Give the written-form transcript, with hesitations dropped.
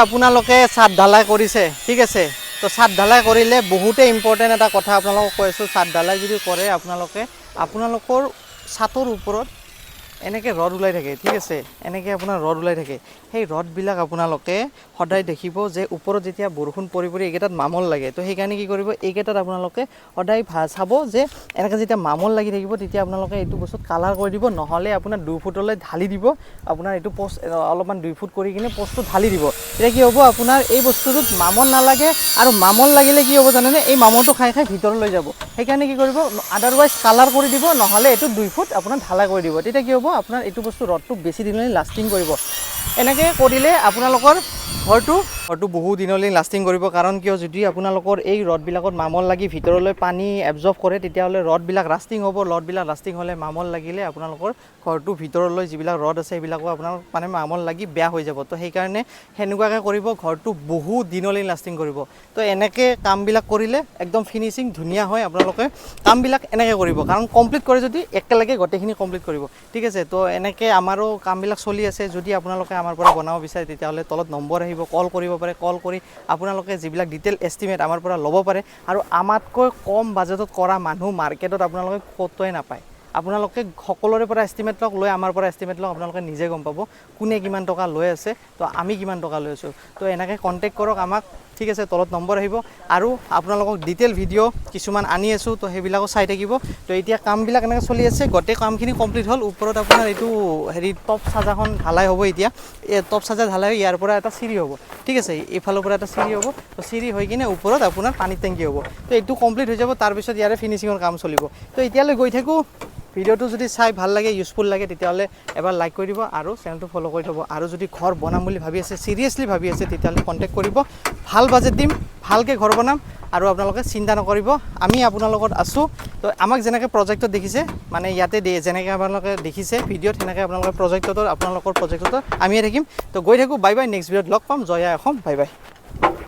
আপোনালোকে চাট ঢালাই কৰিছে, ঠিক আছে, তো চাট ঢালাই কৰিলে বহুতেই ইম্পৰ্টেণ্ট এটা কথা আপোনালোকক কৈ আছোঁ। চাট ঢালাই যদি কৰে আপোনালোকে, আপোনালোকৰ চাটৰ ওপৰত এনেকৈ ৰড ওলাই থাকে, ঠিক আছে, এনেকৈ আপোনাৰ ৰড ওলাই থাকে। সেই ৰডবিলাক আপোনালোকে সদায় দেখিব যে ওপৰত যেতিয়া বৰষুণ পৰি পৰি এইকেইটাত মামল লাগে। তো সেইকাৰণে কি কৰিব, এইকেইটাত আপোনালোকে সদায় চাব যে এনেকৈ যেতিয়া মামল লাগি থাকিব, তেতিয়া আপোনালোকে এইটো বস্তুত কালাৰ কৰি দিব, নহ'লে আপোনাৰ 2 ফুটলৈ ঢালি দিব। আপোনাৰ এইটো পষ্ট অলপমান 2 ফুট কৰি কিনে পষ্টটো ঢালি দিব। তেতিয়া কি হ'ব, আপোনাৰ এই বস্তুটোত মামল নালাগে। আৰু মামল লাগিলে কি হ'ব জানেনে? এই মামলটো খাই খাই ভিতৰলৈ যাব। সেইকাৰণে কি কৰিব, আদাৰৱাইজ কালাৰ কৰি দিব, নহ'লে এইটো 2 ফুট আপোনাৰ ঢালাই কৰি দিব। তেতিয়া কি হ'ব, আপোনাৰ এইটো বস্তু ৰডটো বেছি দিনলৈ লাষ্টিং কৰিব। এনেকৈ কৰিলে আপোনালোকৰ ঘৰটো বহু দিনলৈ লাষ্টিং কৰিব। কাৰণ কিয়, যদি আপোনালোকৰ এই ৰডবিলাকত মামল লাগি ভিতৰলৈ পানী এবজৰ্ব কৰে, তেতিয়াহ'লে ৰডবিলাক ৰাষ্টিং হ'ব। ৰডবিলাক ৰাষ্টিং হ'লে, মামল লাগিলে আপোনালোকৰ ঘৰটোৰ ভিতৰলৈ যিবিলাক ৰড আছে, সেইবিলাকো আপোনাৰ মানে মামল লাগি বেয়া হৈ যাব। তো সেইকাৰণে সেনেকুৱাকৈ কৰিব, ঘৰটো বহু দিনলৈ লাষ্টিং কৰিব। তো এনেকৈ কামবিলাক কৰিলে একদম ফিনিচিং ধুনীয়া হয়। আপোনালোকে কামবিলাক এনেকৈ কৰিব, কাৰণ কমপ্লিট কৰে যদি একেলগে গোটেইখিনি কমপ্লিট কৰিব, ঠিক আছে। তো এনেকৈ আমাৰো কামবিলাক চলি আছে। যদি আপোনালোকে আমাৰ পৰা বনাব বিচাৰে, তেতিয়াহ'লে তলত নম্বৰ আহিব, কল কৰিব পাৰে। কল কৰি আপোনালোকে যিবিলাক ডিটেইল এষ্টিমেট আমাৰ পৰা ল'ব পাৰে। আৰু আমাতকৈ কম বাজেটত কৰা মানুহ মাৰ্কেটত আপোনালোকে ক'তোৱে নাপায়। আপোনালোকে সকলোৰে পৰা এষ্টিমেট লওক, লৈ আমাৰ পৰা এষ্টিমেট লওক, আপোনালোকে নিজে গম পাব কোনে কিমান টকা লৈ আছে, তো আমি কিমান টকা লৈ আছোঁ। তো এনেকৈ কণ্টেক্ট কৰক আমাক, ঠিক আছে। তলত নম্বৰ আহিব আৰু আপোনালোকক ডিটেইল ভিডিঅ' কিছুমান আনি আছোঁ, তো সেইবিলাকো চাই থাকিব। তো এতিয়া কামবিলাক এনেকৈ চলি আছে। গোটেই কামখিনি কমপ্লিট হ'ল। ওপৰত আপোনাৰ এইটো হেৰি টপ চাজাখন ঢালাই হ'ব এতিয়া। এই টপ চাজা ঢালাই ইয়াৰ পৰা এটা চিৰি হ'ব, ঠিক আছে। এইফালৰ পৰা এটা চিৰি হ'ব। তো চিৰি হৈ কিনে ওপৰত আপোনাৰ পানীৰ টেংকি হ'ব। তো এইটো কমপ্লিট হৈ যাব, তাৰপিছত ইয়াৰে ফিনিচিঙৰ কাম চলিব। তো এতিয়ালৈ গৈ থাকোঁ। ভিডিঅ'টো যদি চাই ভাল লাগে, ইউজফুল লাগে, তেতিয়াহ'লে এবাৰ লাইক কৰি দিব আৰু চেনেলটো ফ'ল' কৰি থ'ব। আৰু যদি ঘৰ বনাম বুলি ভাবি আছে, চিৰিয়াছলি ভাবি আছে, তেতিয়াহ'লে কণ্টেক্ট কৰিব। ভাল বাজেট দিম, ভালকৈ ঘৰ বনাম আৰু আপোনালোকে চিন্তা নকৰিব, আমি আপোনাৰ লগত আছোঁ। তো আমাক যেনেকৈ প্ৰজেক্টত দেখিছে, মানে ইয়াতে যেনেকৈ আপোনালোকে দেখিছে ভিডিঅ'ত, সেনেকৈ আপোনালোকে প্ৰজেক্টতো, আপোনালোকৰ প্ৰজেক্টতো আমিয়ে থাকিম। তো গৈ থাকোঁ, বাই বাই, নেক্সট ভিডিঅ'ত লগ পাম। জয় আই অসম, বাই বাই।